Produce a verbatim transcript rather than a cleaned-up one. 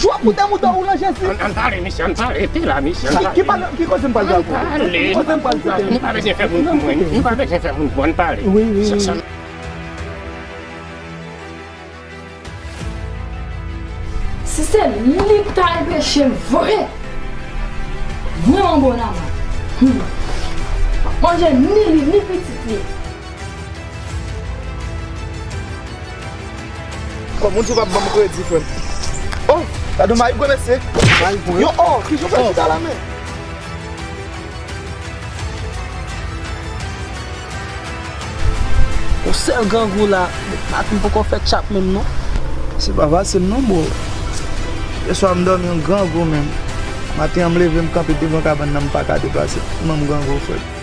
W ap moute mouton ou nan Jezi. Ann, ann pale, mesye, ann pale. Rete la, mesye, ann pale. Ki, ki pale, ki koze m pral di a w? Ki koze m pral di a w? Nou pa bezwen fè moun pou mwen. Nou pa bezwen fè moun pou mwen, ann pale. Wi, wi, wi. Si se li k ta anpeche m vre, mwen yon bon manman. Hmm. Manje ni li, ni pitit li. Kòm moun di w p ap ban m kredi, frè m. Oh, gade yon mayik, gwo mesye. Mayik, wi. Yon, oh, ki jan w fè chita la, men? Yon sèl grangou la, maten m poko fè tchap menm non. Se pa fasil non, bro. Yèswa m dòmi yon grangou menm. Maten an m leve m kanpe devan kabann nan, m pa ka deplase. Tèlman m grangou, frè.